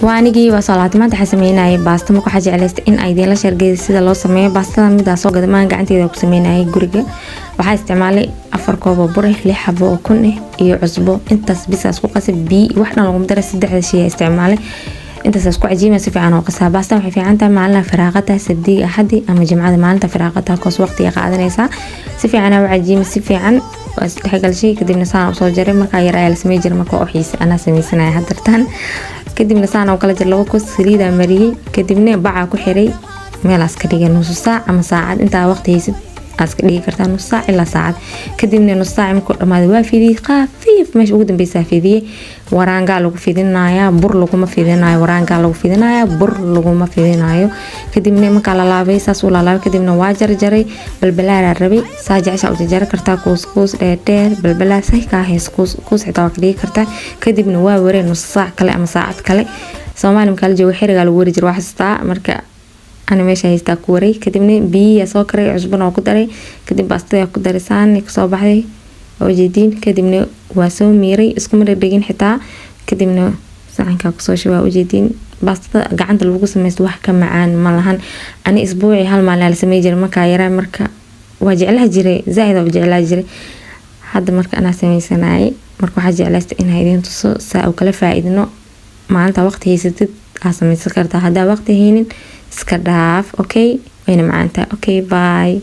Waa anigii waa soo laabtay. Maanta waxaa sameynayay baasto. Marka waxaa jeclaystay in ay idiinla shargeeyo sida loo sameeyo baastada. Midaa soo gada maan, gacanteeda ku sameynayay guriga. Waxaa isticmaalay 4 koob oo bur ah, 6 xabo oo kun ah iyo cusbo. Intaas bisaas ku qasay, biyo wax dhan laguma daray. Saddexda shay ayaa isticmaalay, intaas isku cajiima, si fiican oo qasaa. Baasta waxay fiican tahay maalinaha firaaqata, Sabdiga, Axadi ama Jimcada, maalinta firaaqata, koos waqtiga qaadanaysaa. Si fiican u cajiima, si fiican waa isdhexgalshay. Kadibna saan usoo jaray. Markaa yar ayaa la samey jiray, marka oo xiise anaa sameysanaya hadartan. Kadibna saan oo kala jar, laba koos saliidaa mariyey. Kadibna bacaa ku xiray, meelaas ka dhigay nusu saac ama saacad. Intaa waqti haysid aad iska dhigi kartaa, nus saac ilaa saacad. Kadibna nus saac markuu dhamaaday waa fidiyey khafiif. Meesha ugu dambeysaa fidiyey. Waraangaa lagu fidinayaa, bur laguma fidinayo. Waraangaa lagu fidinayaa, bur laguma fidinayo. Kadibna markaa lalaabay, saas u lalaabay. Kadibna waa jarjaray, balbalaaraa rabay. Saa jecesha u jarjari kartaa, kuus kuus, dheerdheer, balbalaar say kaa hays, kuus kuus xitaa waa ka dhigi kartaa. Kadibna waa waree nus saac kale ama saacad kale. Soomaali markaa la joogo xirigaa lagu wari jira, waa xasuustaa. Marka ana meesha haystaa ku waray. Kadibna biyiyaa soo karay, cusbana waa ku daray. Kadib baastada ku daray, saani kasoo baxday oo jeediin. Kadibna waa soo miiray, iskuma dhegdhegin xitaa. Kadibna saxankaa kusoo shubaa, ujeediin. Baastada gacanta lagu sameysto wax ka macaan ma lahan. Ani isbuucii hal maalin la samey jiray markaa yaraa. Marka waa jeclaha jiray, zaaid waa jeclaha jiray. Hadda marka anaa sameysanayay. Marka waxaa jeclaystay inaa idiin tuso saa u kala faa-iidno. Maalinta waqti haysatid aa sameysan kartaa, haddaa waqti haynin iska dhaaf. Okay, wayna macaantahay. Okay, bye.